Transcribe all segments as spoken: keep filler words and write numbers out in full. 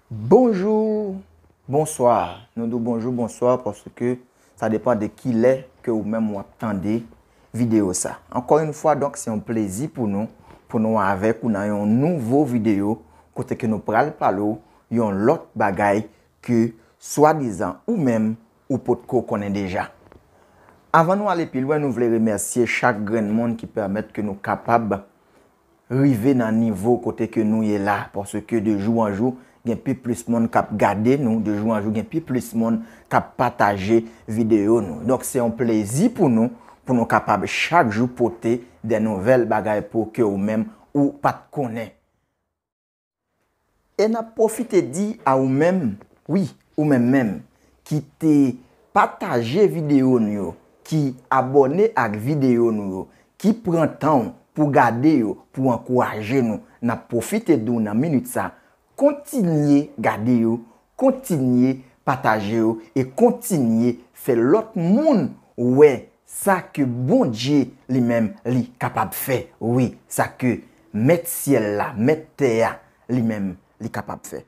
Bonjou, bonswa. Nou di w bonjou, bonswa, paske sa depann de kilè ke ou menm w ap tande videyo sa. Encore une fois, donc, se yon plezi pou nou, pou nou avèk ou nan yon nouvo videyo kote ke nou pral pale w yon lòt bagay ke swadizan ou menm ou potko konnen deja. Avan nou ale pi lwen, nou vle remèsye chak grenn moun ki pèmèt ke nou kapab rive nan nivo kote ke nou ye la, paske de jou an jou, gen pi plis moun k ap gade nou, de jou an jou, gen pi plis moun k ap pataje videyo nou. Donk, se yon plezi pou nou, pou nou kapab chak jou pote de nouvèl bagay pou ke ou menm ou pa t konnen. E n ap pwofite di a ou menm, wi, ou menm menm, ki te pataje videyo nou yo, ki abòne ak videyo nou yo, ki pran tan w pou gade yo, pou ankouraje nou, n ap pwofite di w nan minit sa, kontinye gade yo, kontinye pataje yo e kontinye fè lòt moun wè sa ke Bondye li menm li kapab fè. Wi, sa ke Mèt syèl la, Mèt tè a, li menm li kapab fè.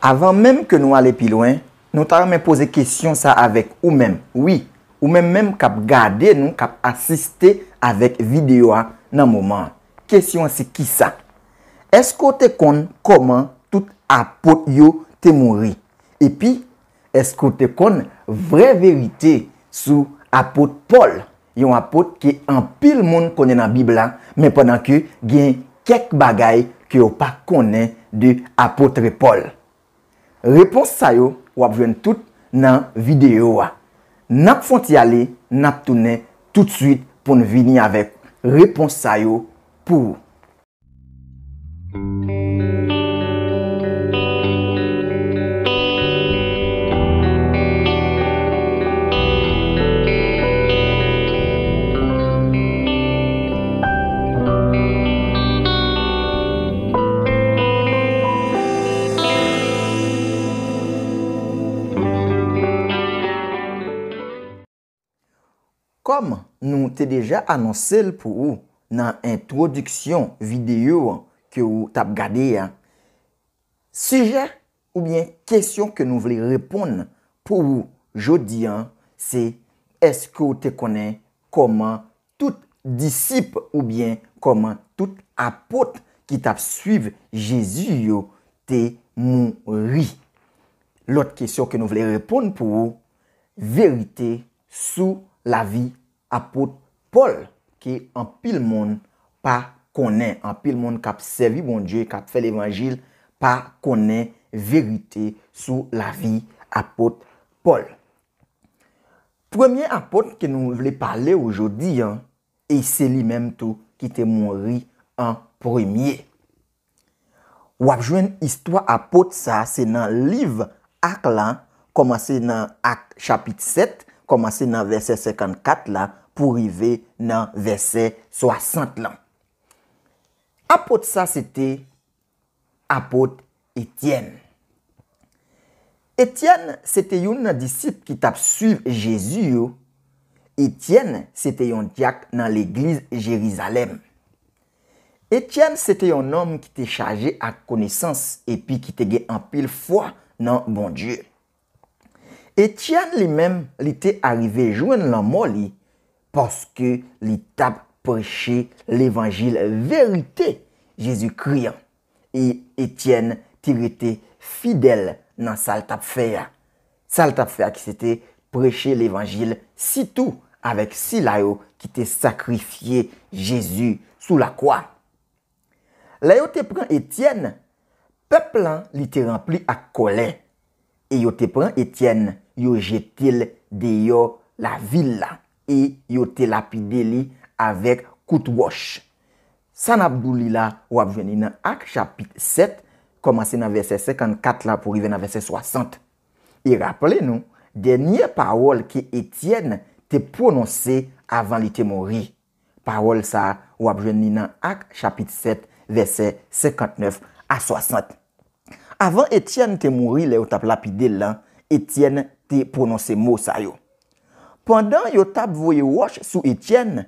Avan menm ke nou ale pi lwen, nou ta renmen poze kesyon sa avèk ou menm. Wi, ou menm menm k ap gade nou, k ap asiste avèk videyo a nan moman an. Kesyon an se kisa? Èske w te konn kòman tout apot yo te mouri? Epi, èske w te konn vrè verite sou apot Pòl, yon apot ke anpil moun konnen nan Bib la, men pandan ke gen kèk bagay ke yo pa konnen de apot Pòl? Repons sa yo, w ap jwenn tout nan videyo a. N ap fè yon ti ale, n ap tounen toutswit pou n vini avèk repons sa yo pou ou. Kòm nou te deja anonse l pou ou nan entwodiksyon videyo an ke ou t ap gade a, sijè oubyen kesyon ke nou vle reponn pou ou jodi an, se èske w te konnen kòman tout disip oubyen kòman tout apot ki t ap swiv Jezi yo te mouri? Lòt kesyon ke nou vle reponn pou ou, verite sou lavi apot Pòl ke anpil moun pa konnen, anpil moun k ap sèvi Bondye, k ap fè levanjil, pa konnen verite sou lavi apot Pòl. Premye apot ke nou vle pale w jodi an, e se li menm tou ki te mouri an premye. W ap jwenn istwa apot sa, se nan liv Ak la, kòmanse nan Ak chapit sèt, kòmanse nan vèsè senkannkat la pou rive nan vèsè swasant lan. Apot sa se te apot Etyèn. Etyèn se te youn nan disip ki t ap swiv Jezi yo. Etyèn se te yon dyak nan legliz Jerizalèm. Etyèn se te yon nonm ki te chaje ak konesans epi ki te gen anpil fwa nan Bondye. Etyèn li menm, li te arive jwenn lanmò li paske li t ap preche levanjil verite Jezikri an. E Etyèn te rete fidèl nan sa l t ap fè a. Sa l t ap fè a ki se te preche levanjil, sitou avèk sila yo ki te sakrifye Jezi sou lakwa. Lè yo te pran Etyèn, pèp lan li te ranpli ak kòlè, e yo te pran Etyèn, yo jete l deyò lavil la, e yo te lapide li avèk kout wòch. Sa n ap di w li la, w ap jwenn li nan Ak chapit sèt, kòmanse nan vèsè senkannkat la pou rive nan vèsè swasant. E raple nou, dènye pawòl ke Etyèn te pwononse avan li te mouri. Pawòl sa a, w ap jwenn li nan Ak chapit sèt, vèsè senkantnèf a swasant. Avan Etyèn te mouri, lè yo t ap lapide l lan, Etyèn te pwononse mo sa yo. Pandan yo t ap voye wòch sou Etyèn,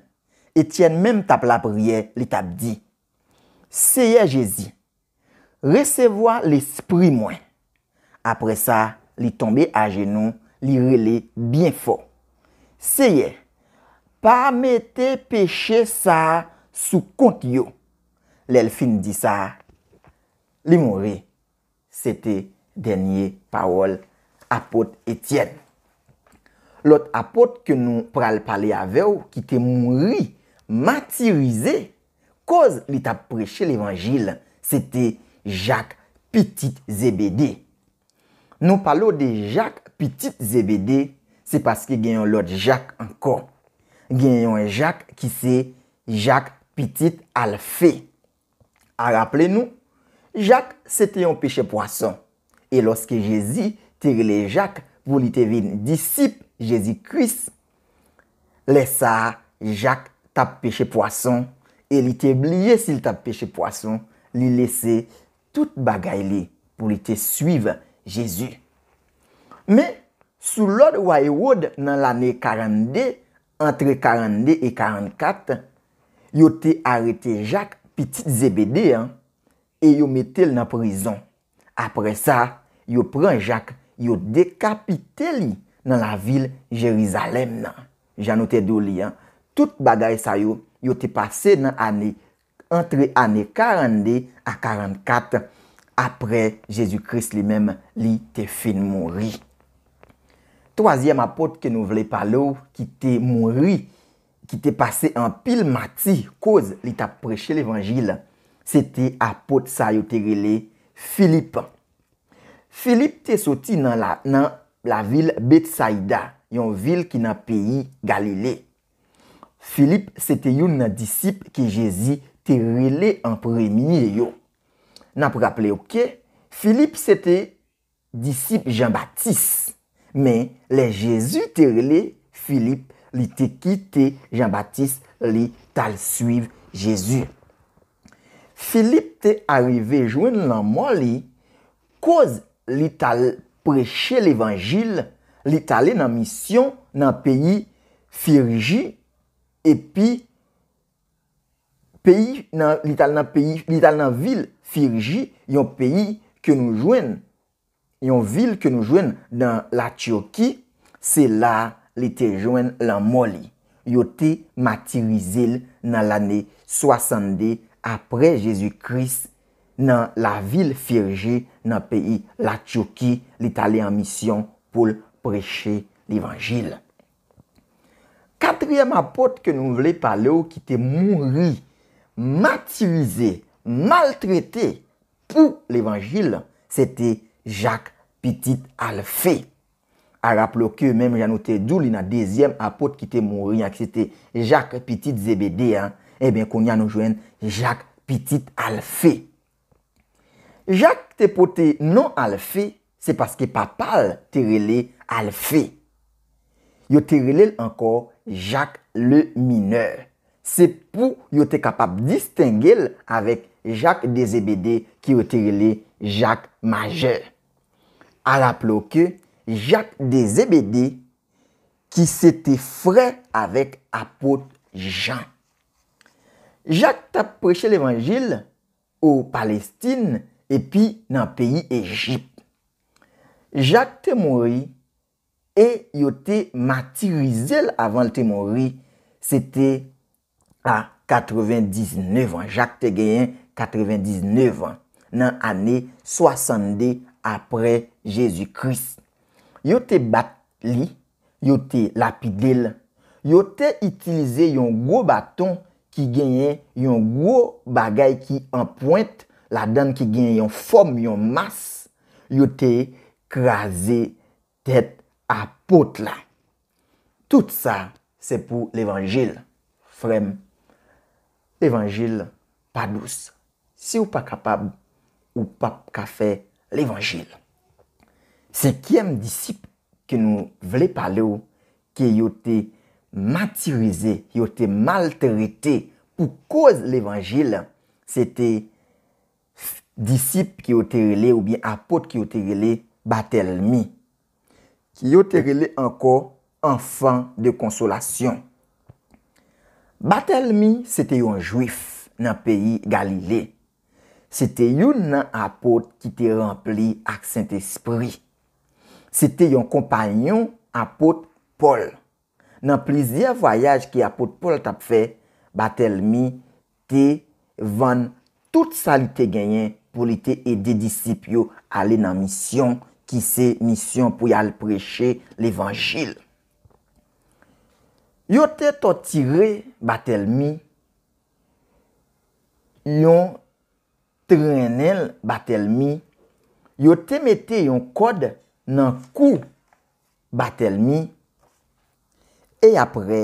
Etyèn menm t ap lapriyè, li t ap di, Seyè Jezi, Resevwa Lespri mwen. Apre sa, li tonbe ajenou, li rele byen fò, Seyè, pa mete peche sa a sou kont yo. Lè l fin di sa, li mouri. Se te dènye pawòl apot Etyèn. Lòt apot ke nou pral pale avè w ki te mouri matirize koz li t ap preche levanjil, se te Jak, pitit Zebede. Nou pale w de Jak, pitit Zebede, se paske gen yon lòt Jak ankò. Gen yon Jak ki se Jak, pitit Alfe. A raple nou, Jak se te yon pechè pwason. E lòske Jezi te rele Jak pou li te vin disip Jezi Kris, lè sa a, Jak t ap peche pwason e li te bliye si l t ap peche pwason, li lese tout bagay li pou li te suiv Jezi. Men, sou lòd wa Ewòd nan lane karannde, antre karannde e karannkat, yo te arete Jak, pitit Zebede an, e yo mete l nan prizon. Apre sa, yo pran Jak, yo dekapite li nan lavil Jerizalèm nan. Jan nou te di w li an, tout bagay sa yo, yo te pase nan ane, antre ane karannde a karannkat apre Jezi Kris li menm, li te fin mouri. Twazyèm apot ke nou vle pale w ki te mouri, ki te pase anpil mati koz li t ap preche levanjil, se te apot sa yo te rele Filip. Filip te soti nan la, nan lavil Betsayida, yon vil ki nan peyi Galile. Filip se te youn nan disip ke Jezi te rele an premye yo. N ap raple w ke Filip se te disip Jan Batis. Men, lè Jezi te rele Filip, li te kite Jan Batis, li t al suiv Jezi. Filip te arive jwenn lanmò li koz li t al preche levanjil, li t ale nan misyon nan peyi Firji, epi peyi nan, li t al nan peyi, li t al nan vil Firji, yon peyi ke nou jwenn, yon vil ke nou jwenn nan Latiki, se la li te jwenn lanmò li. Yo te matirize l nan lane swasannde apre Jezi Kris nan lavil Firji nan peyi Latiki, li t ale an misyon pou l preche levanjil. Katriyèm apot ke nou vle pale w ki te mouri, matirize, maltrete pou levanjil, se te Jak, pitit Alfe. A raple w ke menm jan nou te di w li nan dezyèm apot ki te mouri an, ki se te Jak, pitit Zebede an, ebyen, kounye a nou jwenn Jak, pitit Alfe. Jak te pote non Alfe, se paske papa l te rele Alfe. Yo te rele l ankò Jak le Minè. Se pou yo te kapab distenge l avèk Jak de Zebede ke yo te rele Jak Majè. A raple w ke Jak de Zebede, ki se te frè avèk apot Jan. Jak t ap preche levanjil o Palestin epi nan peyi Ejip. Jak te mouri e yo te matirize l avan l te mouri, se te a katrevendiznèf an. Jak te genyen katrevendiznèf an nan ane swasannde apre Jezi Kris. Yo te bat li, yo te lapide l, yo te itilize yon gwo baton ki genyen yon gwo bagay ki an pwent ladan l, ki genyen yon fòm, yon mas, yo te kraze tèt apot la. Tout sa, se pou levanjil. Frè m, levanjil pa dous. Si w pa kapab, ou p ap ka fè levanjil. Senkyèm disip ke nou vle pale w, ke yo te matirize, yo te maltrete pou koz levanjil, se te disip ke yo te rele, oubyen apot ke yo te rele Batèlmi, ke yo te rele ankò enfant de consolation. Batèlmi se te yon Jwif nan peyi Galile. Se te youn nan apot ki te ranpli ak Sentespri. Se te yon konpayon apot Pòl. Nan plizyè vwayaj ke apot Pòl t ap fè, Batèlmi te vann tout sa li te genyen pou li te ede disip yo ale nan misyon ki se misyon pou y al preche levanjil. Yo te tòtire Batèlmi, yon trennen Batèlmi, yo te mete yon kòd nan kou Batèlmi, e apre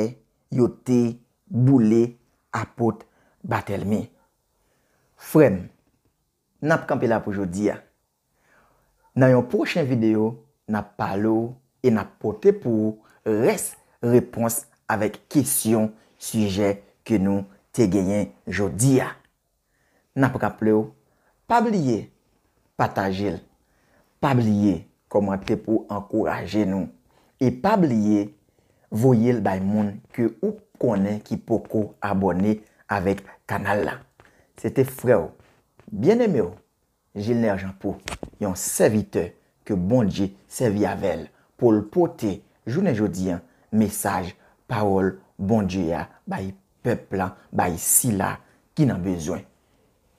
yo te boule apot Batèlmi. Frè m, n ap kanpe la pou jodi a. Nan yon pwochen videyo, n ap pale w e n ap pote pou ou rès repons avèk kesyon sijè ke nou te genyen jodi a. N ap raple w, pa bliye pataje l, pa bliye kòmante pou ankouraje nou, e pa bliye voye l bay moun ke ou konnen ki poko abòne avèk kanal la. Se te frè w, byeneme w, Gilner Jean Paul, yon sèvitè ke Bondye sèvi avè l pou l pote jounen jodi a mesaj pawòl Bondye a bay pèp la, bay sila ki nan bezwen.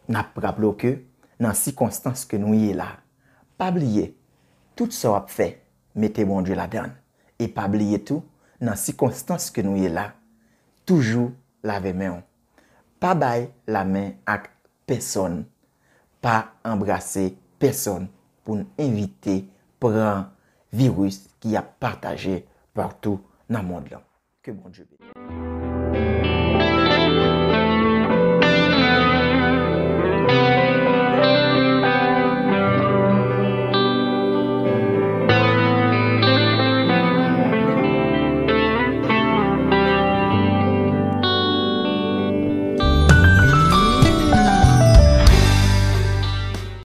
N ap raple w ke nan sikonstans ke nou ye la, pa bliye, tout sa w ap fè, mete Bondye ladan l. E pa bliye tou, nan sikonstans ke nou ye la, toujou lave men w. Pa bay lamen ak pèsonn, pa anbrase pèsonn pou n evite pran viris ki ap pataje patou nan mond lan. Ke Bondye beni.